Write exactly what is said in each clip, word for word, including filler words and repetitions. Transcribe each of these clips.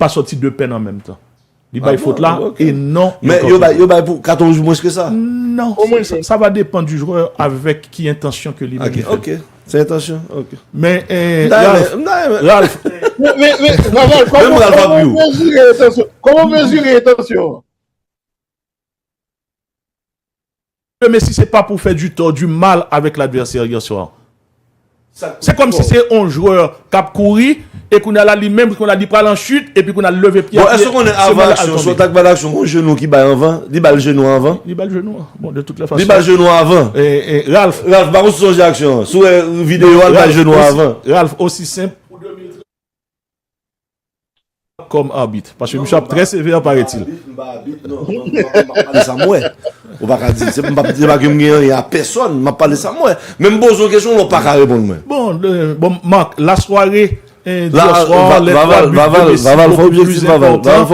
pa sòti de pèn an menm tan. Li bay fot la e non. Men yo bay, yo bay pou katon wouj mwens ke sa? Non, sa, sa va depann du joueur avec ki entansyon ke li menm li fè. Ok, se entansyon, ok. Men, eh, Ralph, Ralph, men, men, men, Ralph, kòman w mezire entansyon? Kòman w mezire entansyon? Messi se pa pou fè du tort, du mal avec l'adversaire hier soir. Se kòmsi se yon jwè k ap kouri e kounye a la li menm kounye a li pral an chit epi kounye a li leve pye. Bon, èske w konnen avan aksyon, si w t ak bay aksyon, gon jenou ki bay anvan, li bay l jenou an avan? Li bay l jenou an. Bon, de toute façon. Li bay l jenou an avan. Ralph. Ralph, pa konn si w sonje aksyon an. Si w wè videyo a, li bay jenou an avan. Ralph, osi senp. Kòm abit. Paske misye ap trè sevè, paraît-il. M pa abit, non. M ap pale sa m wè. Ou pa ka di, se pa ke m gen anyen a pèsòn, m ap pale sa m wè. Men m poze w kesyon, ou pa ka reponn mwen. Bon, bon, Marc, la soirée, eh, d'hier soir, les trois buts de Messi, beaucoup plus important,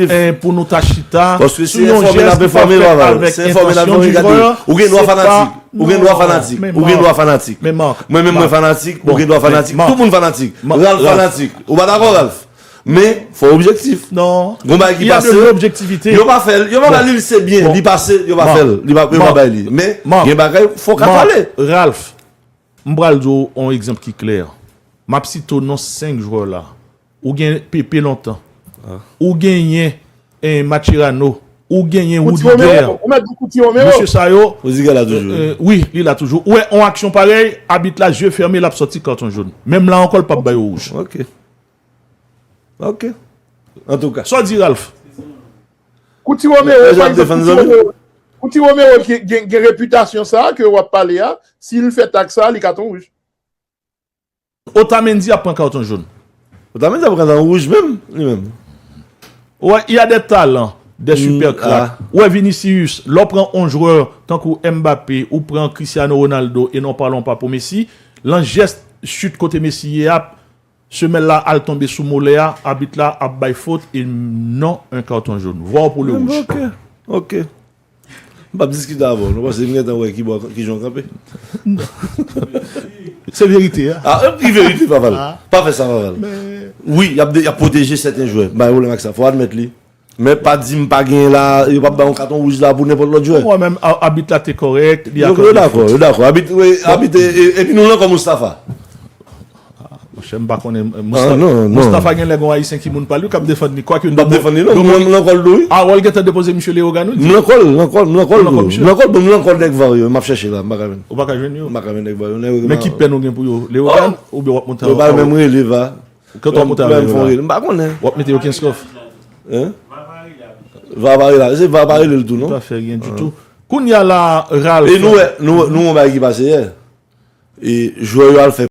eh, pou nou ta chita sou yon jès ki pa fèt avèk entansyon du joueur. Ou gen dwa fanatik. Ou gen dwa fanatik. Ou gen dwa fanatik. Mwen menm mwen fanatik. Ou gen dwa fanatik. Tout moun fanatik. Ralph fanatik. Ou pa dakò, Ralph? Men, fò objektif. Non. Gon bagay ki pase. Yo pa fè l. Yo pa ba li l se byen. Li pase, yo pa fè l. Li pa, yo pa bay li. Men, gen bagay, fòk ap pale. Ralph, m pral di w yon egzanp ki klè. M ap site w non senk jwè la. Ou gen Pepe lontan. Ou genyen eh, Macherano, ou genyen Rudiger. Mesye sa yo. Rudiger la toujou. Wi, li la toujou. Ou wè yon aksyon parèy, abit la, zye fèmen, l ap sòti katon jòn. Menm la ankò, l p ap ba yo wouj. Ok. Ok. Antouka. Sa w di, Ralph? Kouti Romero, pa egzanp, Kouti Romero, Kouti Romero ki gen, gen repitasyon sa a ke w ap pale a, si l fè tak sa a, li katon wouj. Otamendi ap pran katon jòn. Otamendi ap pran katon wouj menm, li menm. Ou wè, il y a des talents, des super cracks. Ou wè Vinicius, lè w pran yon jwè tankou Mbappé, ou pran Cristiano Ronaldo, et n'en parlons pas pour Messi, lan jès chit kote Messi ye a, semèl la al tonbe sou molè a, abit la ap bay fot, et non un carton jaune. Voir pour le rouge. Ok, ok. M p ap diskite avè w, non, paske m gentan wè ki bò, ki jan w kanpe. Se verite a. Ah, ki verite, Faval? Pa fè sa, Faval. Wi, y ap, y ap pwoteje sèten jwè. M pa gen pwoblèm ak sa. Fò w admèt li. Men pa di m pa genyen la, yo p ap bay yon katon wouj la pou nenpòt lòt jwè. Mwen menm, abit la te kòrèk, li akòde fot. Yo dakò, yo dakò. Abit, wi, abit, epi nou nan kò Moustapha. Monchè, m pa konnen. Moustapha gen lè gon Ayisyen ki moun pa l wi k ap defann li. Kwake nou. M p ap defann li non, m nan kò l tou wi. Ah, w al gentan depoze misye Leyogàn wi. M nan kò l, nan kò l, m nan kò l tou. M nan kò l, bon, m nan kò l nèg var yo, m ap chèche la, m pa ka jwenn. Ou pa ka jwenn yo? M pa ka jwenn nèg var yo. Men ki pèn ou gen pou yo? Leyogàn oubyen w ap monte ankò? Yo pa menm rele va. Kòman w ap monte avè yo la? M pa konnen. W ap mete yo Kenskof. Hein? Va pa rele. Se va pa rele l tou non. Li pa fè ryen ditou. Kounye a la, Ralph. E nou wè, nou wè, nou wè yon bagay ki pase yè. E jwè yo al fè